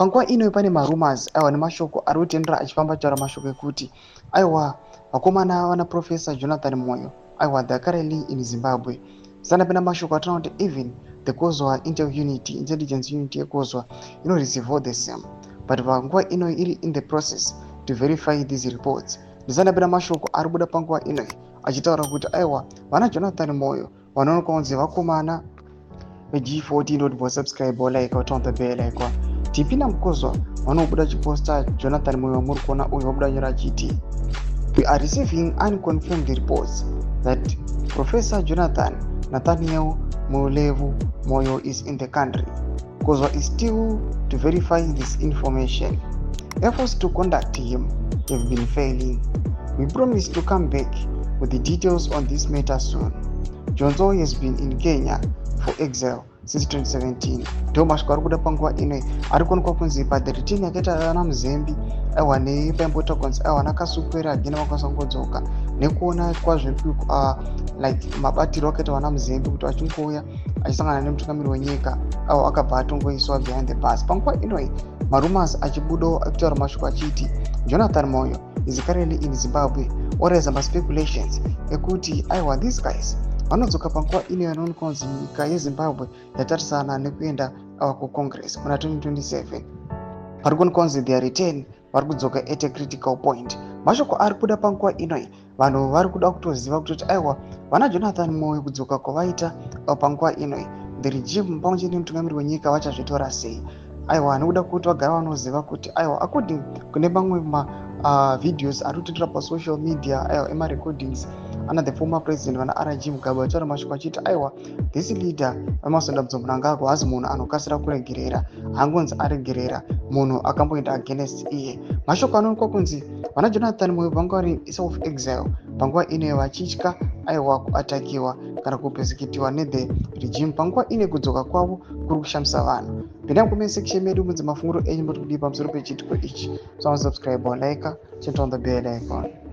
Panguva ino pane marumors, aiwa, nemashoko ari kutenderera achifamba achitaura mashoko ekuti, aiwa, vakomana vana Professor Jonathan Moyo, aiwa, they are currently in Zimbabwe. Sanapinda mashoko atinoona kuti even the COSWA intel unit, intelligence unit yeCOSWA inoreceive all the same, but panguva ino iri in the process to verify these reports. Ndisanapinda mashoko ari kubuda panguva ino achitaura kuti, aiwa, vana Jonathan Moyo vanoonekwa kunzi vakomana veG14. Ndoti bosubscribe, like, turn the bell icon. Tipinda muCOSWA, vanobuda chiposta Jonathan Moyo wamuri kuona uyu, vabuda nyora achiti, "We are receiving unconfirmed reports that Professor Jonathan Nathaniel Mulevu Moyo is in the country. COSWA is still to verify this information. Efforts to contact him have been failing. We promise to come back with the details on this matter soon. Jonzo has been in Kenya for exile since 2017." Ndo mashoko ari kuda panguva ino ari kuonekwa kunzi pathe return yakaita ana Mzembi, aiwa, nepaimboita kunzi, aiwa, naKasukwere agena vakwanisa kungodzoka nekuona kwazviri like mabatiro akaita vana Mzembi kuti vachingouya achisangana nemutungamiri wenyika, aiwa, akabva atongoiswa behind the bus. Panguva inoi marumors achibudawo akutaura mashoko achiti Jonathan Moyo is currently in Zimbabwe, oraisa maspeculations ekuti, aiwa, these guys vanodzoka panguva ino yanoonekwa kunzi nyika yeZimbabwe yatarisana nekuenda kuCongress muna 2027. Pari kuonekwa kunzi their return, vari kudzoka at a critical point. Mashoko ari kuda panguva inoi, vanhu vari kuda kutoziva kutoti, aiwa, vana Jonathan Moyo kudzoka kwavaita panguva inoi, the regime pamwe chete nemutungamiri wenyika vachazvitora sei? Aiwa, nekuda kwekuti vagara vanoziva kuti, aiwa, according kune mamwe mavideos ari kutenderera pasocial media, aiwa, emarecordings ana the former president vana RG Mugabe vachitaura mashoko achiti, aiwa, this leader VaEmmerson Dambudzo Mnangagwa hazi munhu anokasira kuregerera, haangonzi aregerera munhu akamboenda against iye. Mashoko anoonekwa kunzi vana Jonathan Moyo vanga vari self exile panguva ino vachitya, aiwa, kuatakiwa kana kupersecutiwa nethe regime. Panguva ine kudzoka kwavo kuri kushamisa vanhu. Pindai mucomment section medu mudzi mafunguro enyu, muri kudii pamusoro pechiitiko ichi? So subscribe, like, turn on the bell icon.